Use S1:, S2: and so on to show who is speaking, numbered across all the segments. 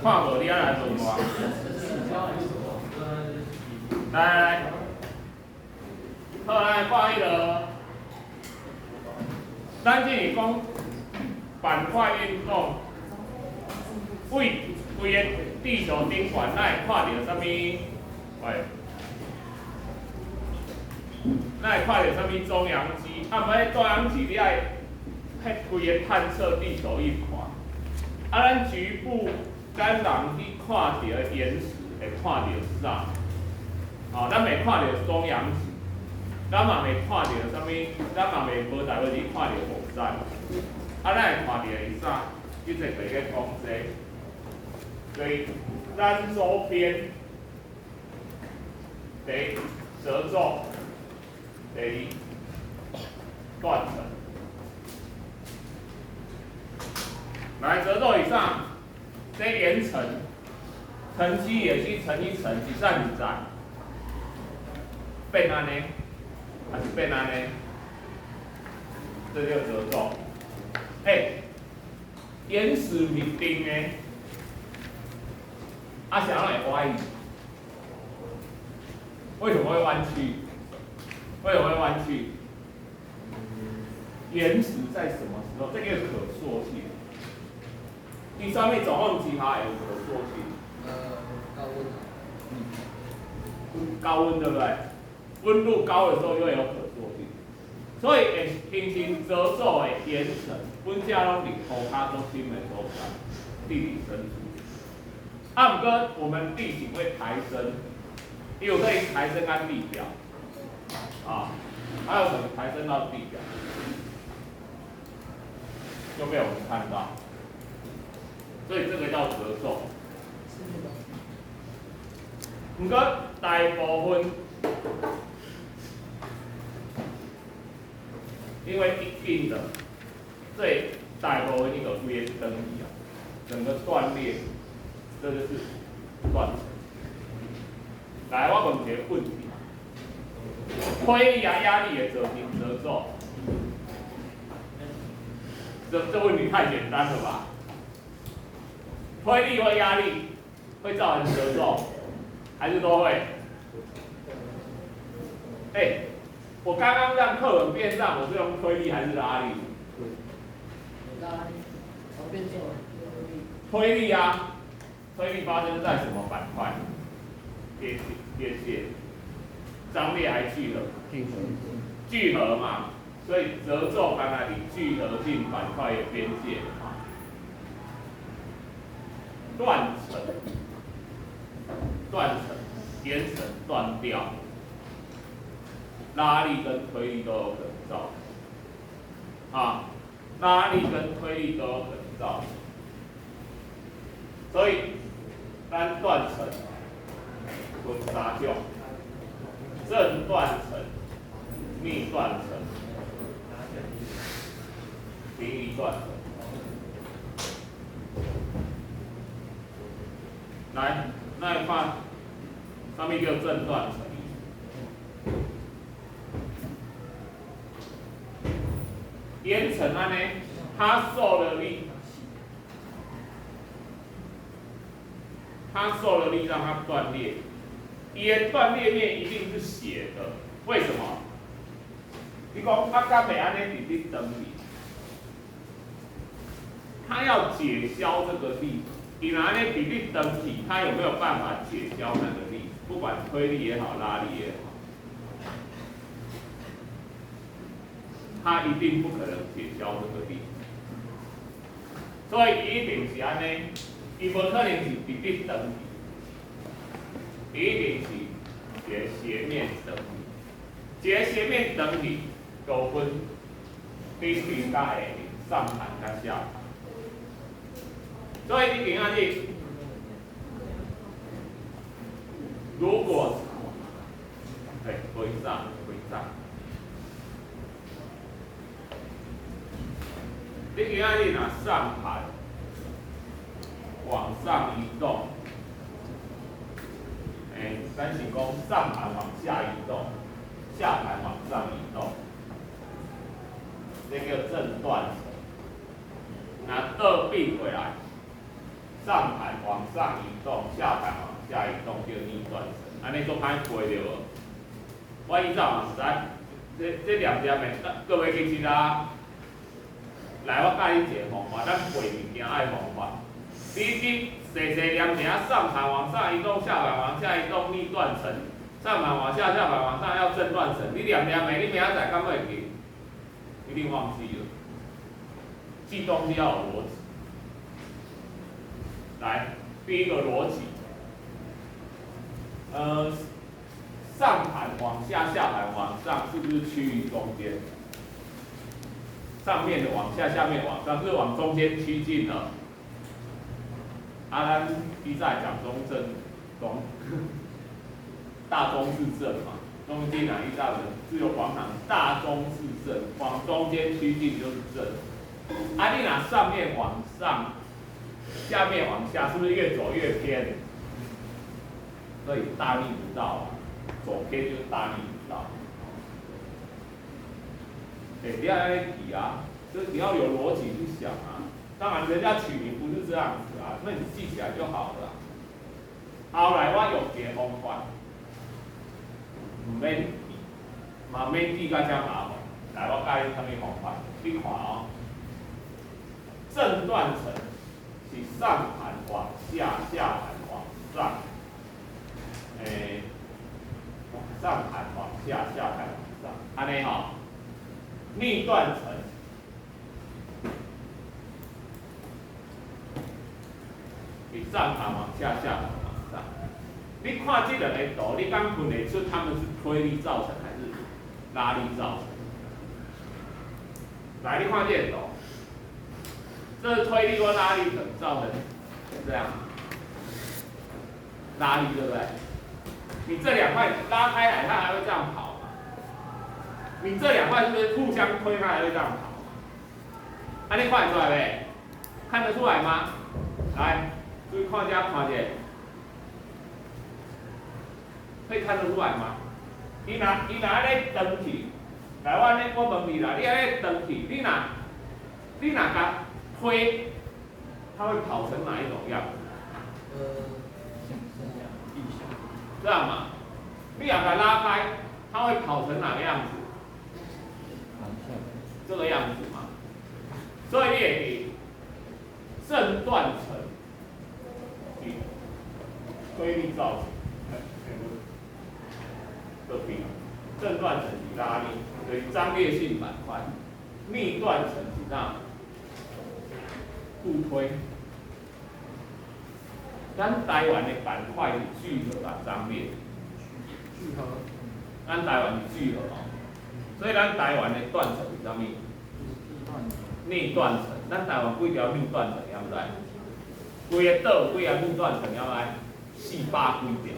S1: 看無你愛來問我。來來來，好，來看彼落。咱這是講板塊運動，為規个地球頂懸，咱會看著啥物？喂，咱會看著啥物中央機？啊，毋過中央機你愛彼規个探測地球去看。啊，咱局部咱人去看著的岩石會看著啥？哦，咱袂看著中央機，咱嘛袂看著啥物，咱嘛袂無代無誌看著火山。啊，咱會看著的是啥？這個就咧講這個，所以咱周邊第一褶皺，第二斷層。來，褶皺以上，這岩層沉積也是一層一層，一層一層變按呢，還是變按呢？這叫褶皺。欸，岩石是定的，啊，啥會歪？為什麼會彎曲？為什麼會彎曲？岩石在什麼時候？這個可塑性。佇啥物狀況之下會有可塑性？
S2: 高溫。
S1: 高溫對不對？溫度高的時候就會有可塑性，所以會形成褶皺的岩層，本正攏佇塗跤足深的所在，地底深處。啊，毋過我們地形會抬升，有可以抬升到地表，啊，還有可能抬升到地表，就被我們看到。所以這個叫褶皺。毋過大部分，因為一定的，所以大部分伊就規个斷去啊，整個斷裂，這就是斷層。來，我問一個問題：推力啊、壓力會造成褶皺？這問題太簡單了吧？推力或壓力會造成褶皺，還是都會？欸，我剛剛讓課文變上，我是用推力還是拉力？
S2: 拉力，我變錯了。
S1: 推力啊，推力發生在什麼板塊？邊界，張裂還聚合？
S2: 聚合。
S1: 聚合嘛，所以褶皺剛才佇聚合性板塊的邊界嘛。斷層，斷層，岩層斷掉，拉力跟推力都有可能造成，啊，拉力跟推力都有可能造成，所以咱斷層分三種：正斷層、逆斷層、平移斷層。來，咱來看，啥物叫正斷層？岩層按呢，它受了力，它受了力讓它斷裂，伊的斷裂面一定是斜的，為什麼？你講啊，敢會按呢直直斷去？它要解消這個力。伊若按呢直直斷去，它有沒有辦法解消那個力？不管推力也好，拉力也好，它一定不可能解消這個力。所以伊一定是按呢，伊無可能是直直斷去，伊一定是一個斜面斷去，一個斜面斷去，就分頂面佮下面，上盤佮下盤。所以你今仔日，如果，哎，回上回上，你今仔日若上盤往上移動，欸，咱是講上盤往下移動，下盤往上移動，這叫正斷層。若倒變過來，上盤往上移動，下盤往下移動叫逆斷層。按呢足歹背著無？我以前嘛是知，這念念的，閣袂記得啊。來，我教你一个方法，咱背物件愛方法。你細細念爾，上盤往上移動，下盤往下移動，逆斷層。上盤往下，下盤往上，要正斷層。你念念的，你明仔載敢會記？一定忘記了。記東西要有邏輯。來，第一個邏輯，上盤往下，下盤往上，是不是趨於中間？上面的往下，下面往上，是往中間趨近了。啊，咱以前蔣中正講，大中至正嘛，中間啊，以前自由廣場大中至正，往中間趨近就是正。啊，你若上面往上，下面往下，是不是越走越偏？所以大逆不道啊，走偏就是大逆不道。欸，你要按呢記啊，就是你要有邏輯去想啊。當然，人家取名不是這樣子啊，那你記起來就好了。後來我用一個方法，毋免記，嘛免記甲遮麻煩。來，我教你啥物方法？你看哦，正斷層是上盤往下，下盤往上。欸，上盤往下，下盤往上，按呢吼。逆斷層是上盤往下，下盤往上。你看這兩個圖，你敢分得出他們是推力造成還是拉力造成？來，你看這個圖，這是推力或拉力可能造成這樣，拉力對不對？你這兩塊拉開來，它還會這樣跑嗎？你這兩塊是不是互相推，它還會這樣跑？啊，你看得出來沒？看得出來嗎？來，注意看這看這，可以看得出來嗎？伊若按呢轉去，來我按呢我問你啦，你按呢轉去，你若共推，它會跑成哪一種樣子？這樣嘛？你若共拉開，它會跑成哪個樣子？這個樣子嘛。所以你會記正斷層是推力造成，個比正斷層是拉力，就是張裂性板塊；逆斷層是啥？互推。咱台灣的板塊是聚合啊，張裂。
S2: 聚合。
S1: 咱台灣是聚合哦，所以咱台灣的斷層是啥物？逆斷層。咱台灣幾條逆斷層，曉毋知？規个島有幾條逆斷層，曉毋知？400幾條。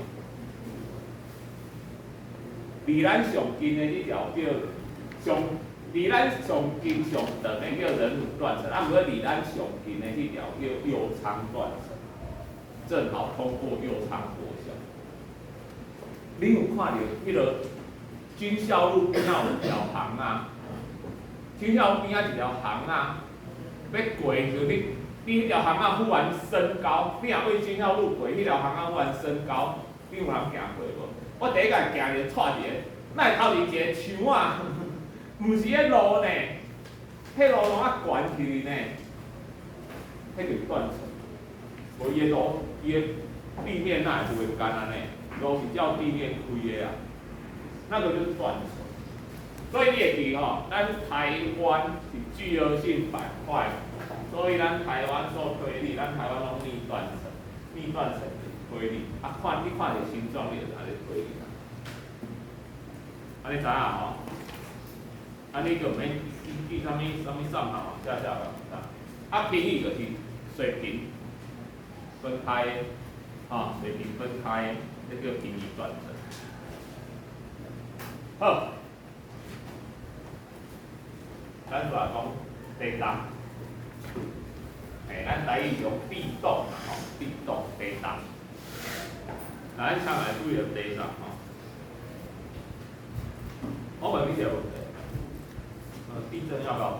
S1: 離咱上近的這條叫上，離咱上近上長的叫仁魯斷層，啊，毋過離咱上近的這條叫右昌斷層，正好通過右昌國小。你有看著彼个軍校路邊仔有一條巷仔？軍校路邊仔一條巷仔，欲過就你彼條巷仔忽然升高，你若對軍校路過，彼條巷仔忽然升高，你有人行過無？我第一個行就跩一個，哪會頭前一個牆仔？毋是彼路呢，彼路攏啊懸起去呢，彼就是斷層。無伊的路，伊的地面哪會忽然間按呢？路是照地面開的啊，那個就是斷層。所以你會記吼，咱台灣是聚合性板塊，所以咱台灣受推力，咱台灣攏逆斷層，逆斷層就是推力。啊，看你看者形狀，你就知影咧推力啦。按呢知影吼？按呢就毋免記啥物啥物上盤往下，下盤往上。啊，平移就是水平分開的，啊，水平分開的，這叫平移斷層。好，咱就來講地動。欸，咱台語用地動啦，吼，地動、地動。來，咱先來注意著地動吼。我問你一個問題，地震要不要跑？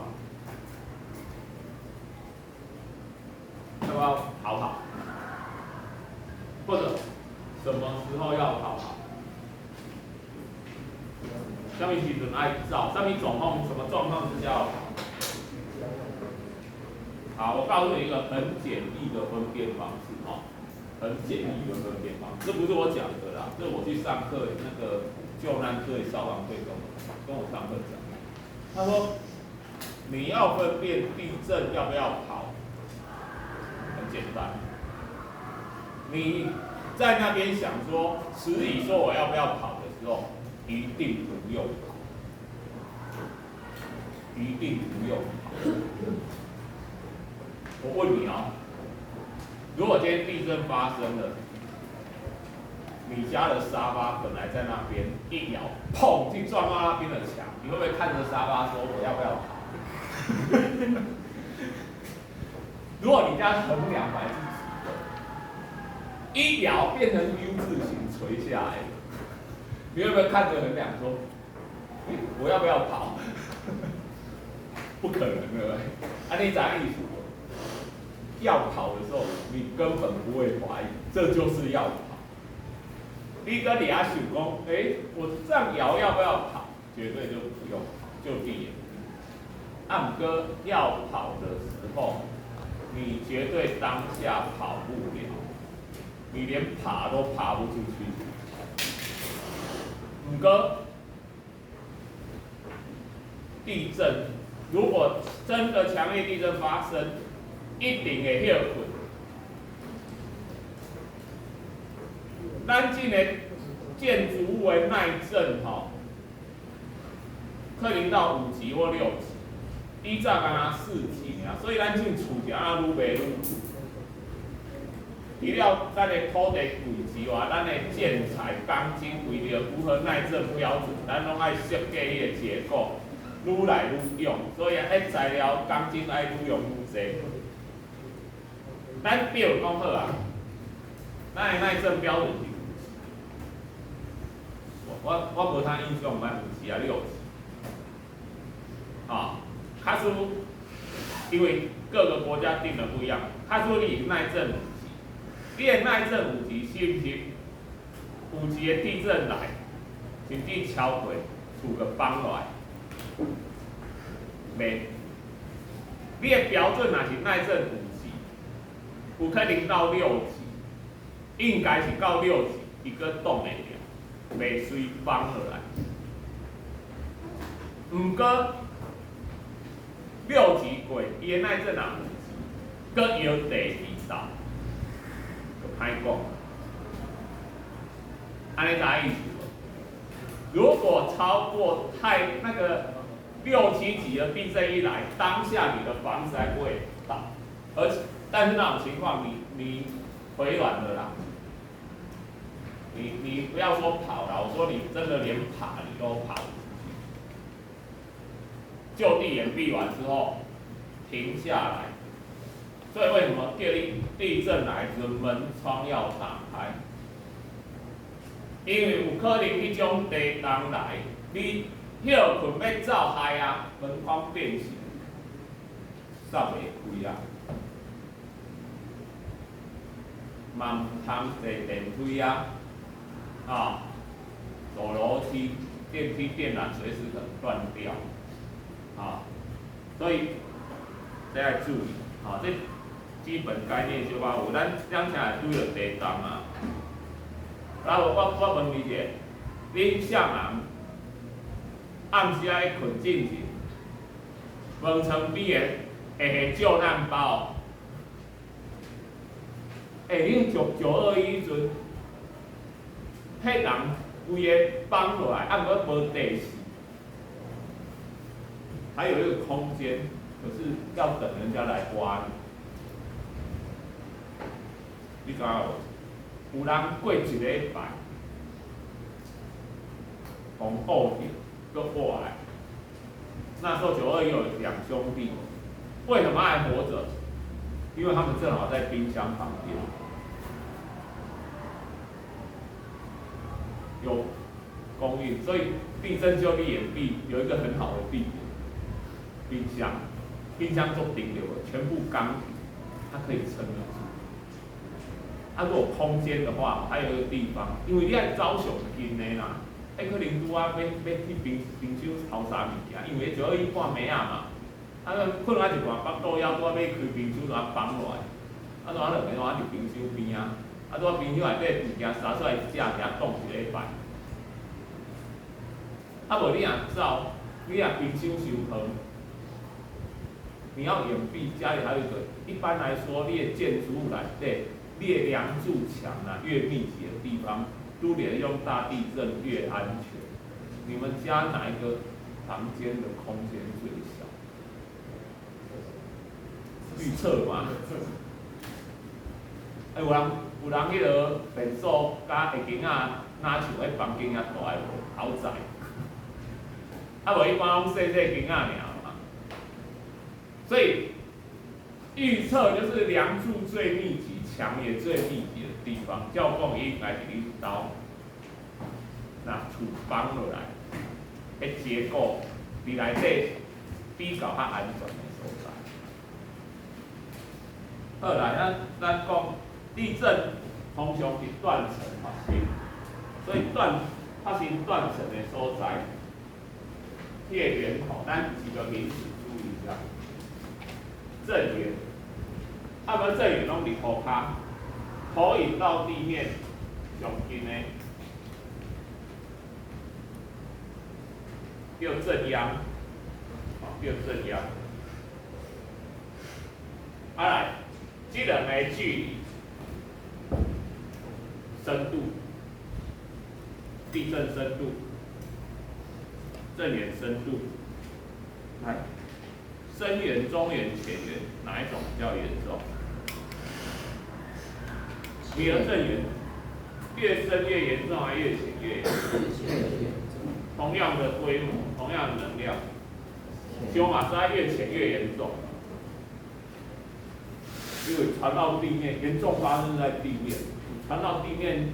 S1: 要不要逃跑？時候要逃跑？啥物時陣愛走？啥物狀況？什麼狀況之下要跑？好，我告訴你一個很簡易的分辨方式哦，很簡易的分辨方式，這不是我講的啦，這我去上課那個救難隊、消防隊跟我上課講，他說你要分辨地震要不要跑，很簡單，你在那邊想說遲疑說我要不要跑的時候，一定不用跑，一定不用跑。我問你哦，如果今天地震發生了，你家的沙發本來在那邊，一搖，砰，去撞到那邊的牆，你會不會看着沙發說我要不要跑？如果你家橫梁本來是直的，一搖變成 U 字形垂下來，你會不會看着橫梁說，欸，我要不要跑？不可能，對不對？啊，你知影意思無？要跑的時候，你根本不會懷疑，這就是要跑。你閣佇遐想講，欸，我這樣搖要不要跑？絕對就不用跑，就地掩蔽。啊，毋過要跑的時候，你絕對當下跑不了，你連爬都爬不出去。毋過地震，如果真的強烈地震發生，一定會歇睏。咱這个建築物的耐震吼，可能到5級或6級，以早敢若4級爾，所以咱這厝就按愈賣愈貴。除了咱的土地貴之外，咱的建材鋼筋為著符合耐震標準，咱攏愛設計彼個結構，愈來愈用，所以彼材料鋼筋愛愈用愈濟。咱比如講好啊，咱的耐震標準是5級，我無啥印象，毋知5級抑6級。啊，假使因為各個國家定的不一樣，假使你耐震五級，你的耐震五級是毋是5級的地震來，甚至超過厝就崩落來？袂，你的標準若是耐震五級，有可能到6級，應該是到6級，伊閣擋會牢，袂隨崩落來。毋過6級過，伊的耐震若5級，閣搖第二道，就歹講。按呢知影意思無？如果超過太那個6、7級的地震一來，當下你的房子還不會倒，而且但是那種情況你腿軟了啦，你不要說跑了，我說你真的連爬你都爬不出去。就地掩蔽完之後，停下來。所以為什麼叫你地震來時門窗要打開？因為有可能彼種地動來，你歇睏欲走害啊，門框變形，閂袂開啊，嘛毋通坐電梯啊，啊，走樓梯、電梯電纜隨時可能斷掉，啊，所以這愛注意，啊，這基本概念小可有，咱兩請會拄著地動啊。啊，我問你一下，恁啥人暗時仔睏進前，門床邊的會下救難包？欸，恁9·9·21彼陣，彼人規个放落來，啊，毋過無地勢，還有一個空間，可是要等人家來挖你。你知影無？有人過一禮拜，予挖著，閣挖來。那時候9·21有兩兄弟，為什麼還活著？因為他們正好在冰箱旁邊，有供應，所以地震就地掩蔽有一個很好的地點，冰箱，冰箱做頂流的，全部鋼體，它可以撐得住。啊，啊，如果空間的話，還有一個地方，因為你愛走上近的啦，彼可能拄啊欲欲去冰箱偷啥物件，因為就去半暝仔嘛，啊，睏啊一半，腹肚枵，拄啊欲開冰箱，就啊放落來，啊，拄啊兩个拄啊佇冰箱邊仔，啊，拄啊冰箱內底物件啥出來食，佇遐凍一禮拜。啊，無你若走，你若冰箱傷遠，你要掩蔽，家裡還有一個，一般來說，你的建築物內底，你的梁柱牆啊越密集的地方，拄著彼種大地震越安全。你們家哪一個房間的空間最小？預測嘛。欸，有人彼個便所佮下間仔，若像彼房間遐大的無？豪宅。啊，無一般攏細細間仔爾嘛。所以預測就是梁柱最密集、牆也最密集的地方，照講應該佇恁兜，若厝放落來，彼結構佇內底比較較安全的所在。好來，咱講地震通常佇斷層發生，所以發生斷層的所在，彼個源頭，咱幾個名詞注意一下。震源，啊無震源攏佇塗跤，投影到地面上近的叫震央，叫震央。啊來，這兩个距離、深度、地震深度、震源深度，來。深源、中源、淺源，哪一種比較嚴重？你的震源越深越嚴重，還是越淺越嚴重？同樣的規模，同樣的能量，想嘛知越淺越嚴重，因為傳到地面，嚴重發生在地面，傳到地面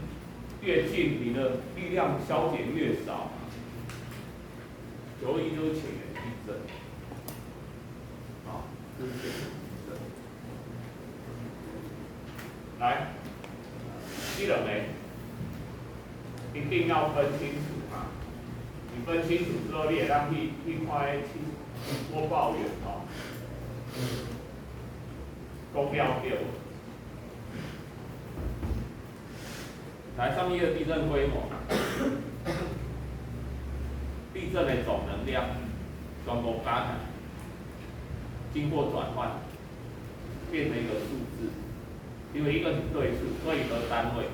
S1: 越近，你的力量消減越少。9·21就是淺源地震。就是淺源地震。來，這兩個一定要分清楚啊！你分清楚之後，你會當去看彼播報員吼，講了對無？來，上面的地震規模，地震的總能量全部加起來，經過轉換，變成一個數字，因為一個是對數，所以得單位。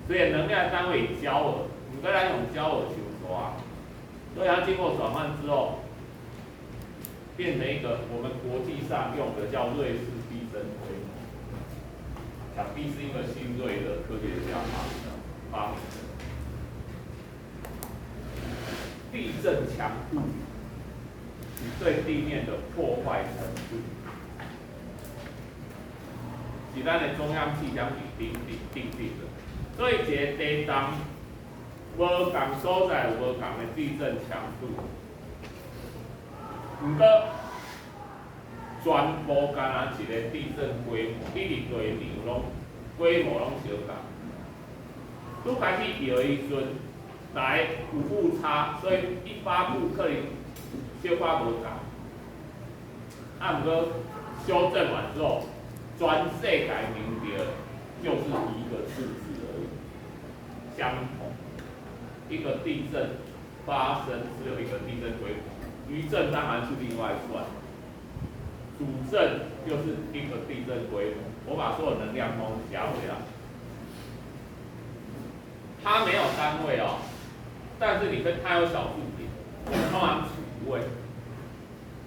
S1: 所以能量單位焦耳，毋過咱用焦耳傷大，所以它經過轉換之後，變成一個我們國際上用的叫瑞士地震規模。想必是一個新銳的科學家發明的。地震強度與對地面的破壞程度，是咱的中央氣象局定的。所以一個地動無仝所在有無仝的地震強度，毋過全部敢若一個地震規模，你佇地場攏規模攏相仝。拄開始搖的時陣，來有誤差，所以一發布可能小可無仝。啊，毋過修正完之後，全世界量著就是一個數字而已，相同。一個地震發生只有一個地震規模，餘震當然是另外算。主震就是一個地震規模，我把所有能量通加回來。它沒有單位哦，但是你可以，它有小數點，通常取一位，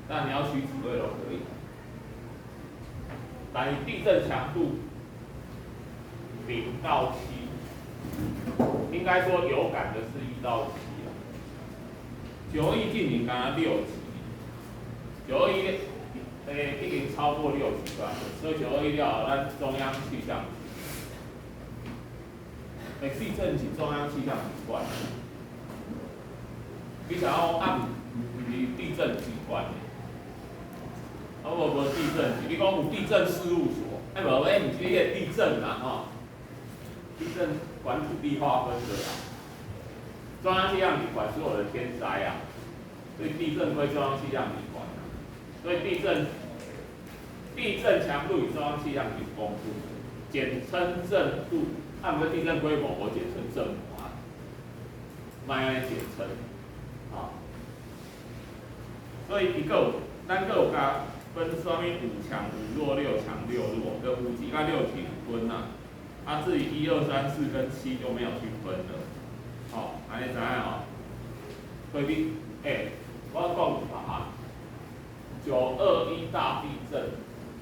S1: 但你要取幾位都可以。但是地震強度0到7，應該說有感的是1到7啊。9·21近年剛剛6級，9·21已經超過6級吧，所以9·21了後，咱中央氣象局，地震是中央氣象局管的，你想要啊，毋是地震局管的，啊無地震局，你講有地震事務所，哎，無，彼毋是彼個地震啦，吼，地震管土地劃分的啦。中央氣象局管所有的天災啊，所以地震歸中央氣象局管。所以地震強度與中央氣象局公布，簡稱震度。啊，毋過地震規模無簡稱震模啊，莫按呢簡稱，啊。所以伊閣有，咱閣有共分啥物5強5弱6強6弱，這5級佮6級有分啊。啊，至於1、2、3、4跟7就沒有去分了。吼，按呢知影吼？所以你，欸，我講啊，9·21大地震，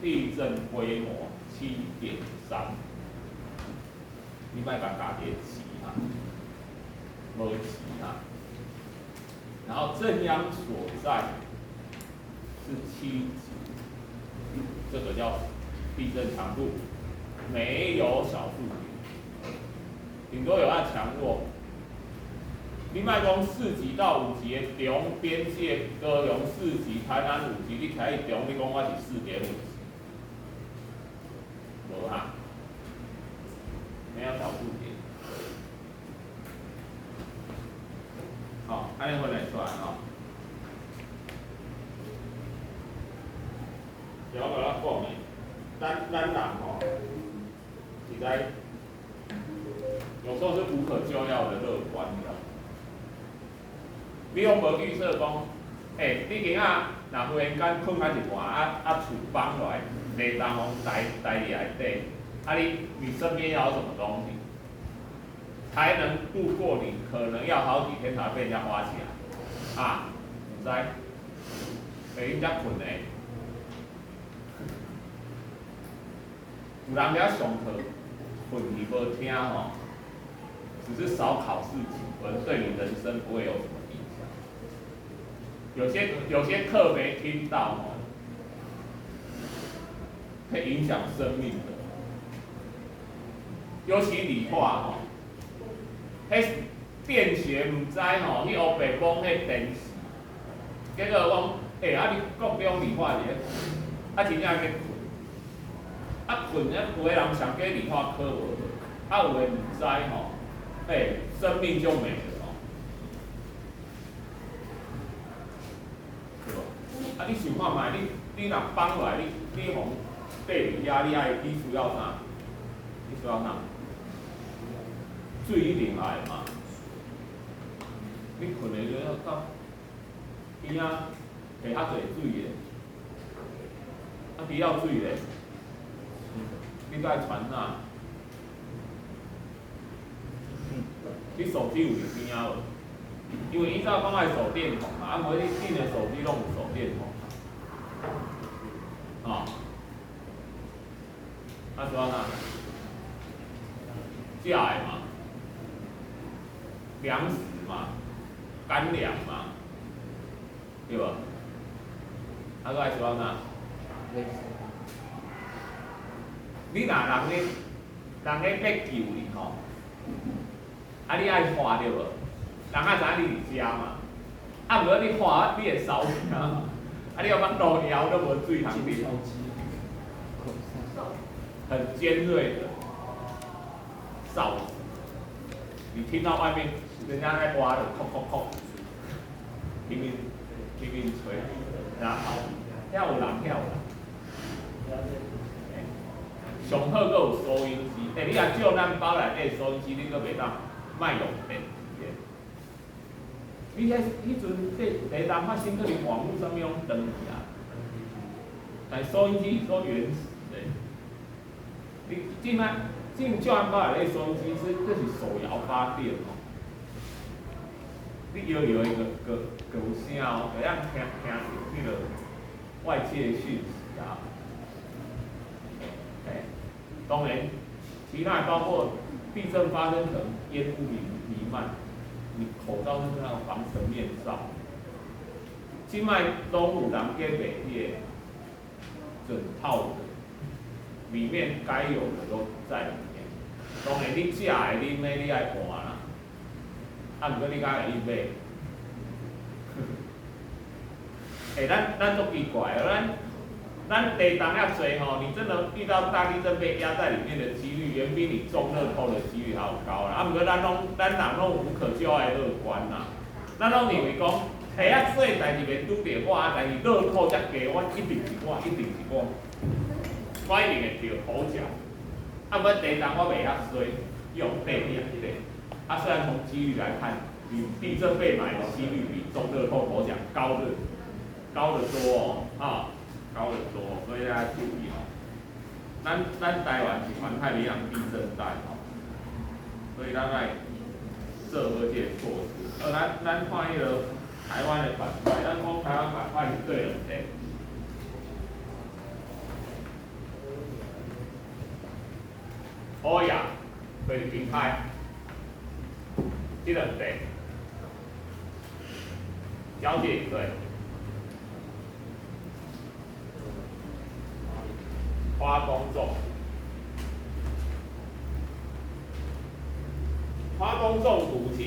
S1: 地震規模7.3，你莫共加一個級啊，無級啊。然後震央所在是7級，這個叫地震強度，沒有小數點，頂多有按強弱。你莫講4級到5級的中邊界，高雄4級，台南5級，你徛佇中，你講我是4.5級，無哈，沒有小數點。好，按呢分會出來吼。像我共咱講的，咱人吼，實在有時候是無可救藥的樂觀的。你攏無預測講，欸，你今仔若忽然間睏到一半，啊厝崩落來，地動風台台佇內底，啊你身邊要有什麼東西，才能度過你可能要好幾天才被人家挖起來，啊，毋知，欸，恁遮睏的，有人遐上課，睏去無聽吼，只是少考試幾分，對你人生不會有什麼影響。有些課沒聽到吼，會影響生命的。尤其理化吼，彼電學毋知吼，去烏白摸彼電視，結果講，欸，啊你國中理化佇咧，啊真正去睏，啊睏啊有的人上加理化考無好，啊有的毋知吼，欸，生命就沒了哦。對無？啊，你想看覓？你若放落來，你予缀佇遐，你愛你需要啥？你需要啥？水一定愛嘛。你睏的時陣到邊仔摕較濟水的，啊，除了水咧，你閣愛傳啥？你手機有佇邊仔無？因為以早講愛手電筒嘛，啊，無你恁的手機攏有手電筒嘛，吼，啊是按怎？食的嘛，糧食嘛，乾糧嘛，對無？啊，閣愛是按怎？你若人咧欲救你吼，啊，你愛喊對無？人愛知影你佇遮嘛，啊，毋過你喊你會燒聲嘛，啊，你欲捌路枵都無水通啉，很尖銳的哨子，你聽到外面人家在挖的，叩叩叩，拼命拼命吹，然後遐有人遐有人，上好閣有收音機，欸，你若借咱包內底收音機，你閣袂當莫用電。你遐彼陣地震發生，可能網路啥物攏斷去啊。但收音機是做原始的，你這擺進救援包內底收音機是這是手搖發電哦。你搖搖伊閣閣閣有聲哦，會當聽著彼个外界訊息啊。欸，當然，其他包括地震發生可能煙霧彌漫。你口罩就是那個防塵面罩，這擺攏有人在賣彼個整套的，裡面該有的都在裡面。當然你食的、啉的你愛換啦，啊，毋過你敢會去買？欸，咱足奇怪的，咱咱地動遐濟吼，你真的遇到大地震被壓在裡面的幾率，遠比你中樂透的幾率還要高啦。啊，毋過咱攏咱人攏無可救藥的樂觀啦，咱攏認為講，遐細代誌袂拄著我，但是樂透遮低，我一定是我，一定是我，我一定會中頭獎。啊，毋過地動我袂遐衰，用地點對。啊，雖然從幾率來看，你地震被埋的幾率比中樂透頭獎高得多哦，啊，高得多，所以大家注意哦。咱台灣是環太平洋地震帶吼，所以咱愛做好這个措施。咱看彼个台灣的板塊，咱講台灣板塊是對兩塊。歐亞、菲律賓海，這兩塊交界對。花東縱，花東縱谷是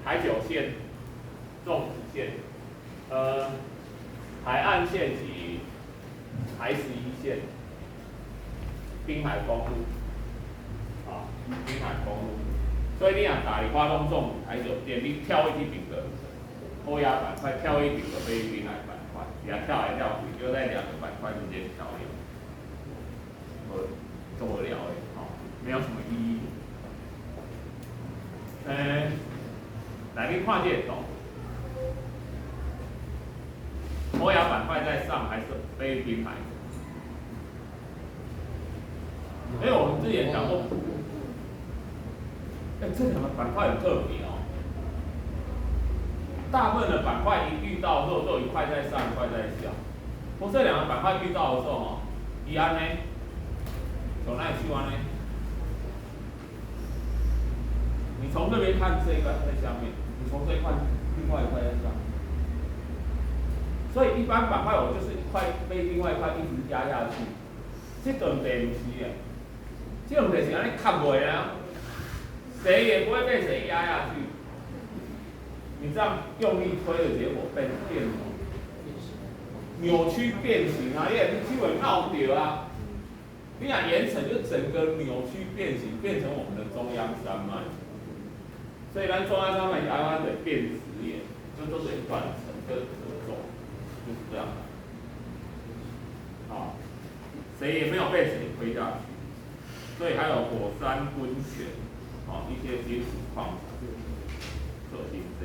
S1: 台九線縱谷線，海岸線是台11線，濱海公路，啊，濱海公路，所以你若踏佇花東縱谷台九線，你跳去這邊個歐亞板塊，跳去這邊個菲律賓海板塊，給它跳來跳去，就在兩個板塊之間跳躍，無做無聊的，吼，沒有什麼意義。來，你看這個圖，歐亞板塊在上還是菲律賓海？因為我們之前講過，這兩個板塊很特別哦。大部分的板塊一遇到的時候，都有一塊在上，一塊在下。不過這兩個板塊遇到的時候，吼，伊按呢，從哪去按呢？你從這邊看這一塊在下面，你從這一塊另外一塊在上面。所以一般板塊我就是一塊被另外一塊一直壓下去。這個問題毋是的，這個問題是按呢卡袂啊，誰也不會被誰壓下去。你這樣用力推的結果變什麼？扭曲變形啊！你你會拗著啊！你若岩層就整個扭曲變形，變成我們的中央山脈。所以咱中央山脈是按怎的變質岩，就都是斷層跟褶皺，就是這樣。啊，誰也沒有被誰推下去。所以還有火山溫泉，啊，一些金屬礦產，特性這。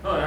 S1: 好來。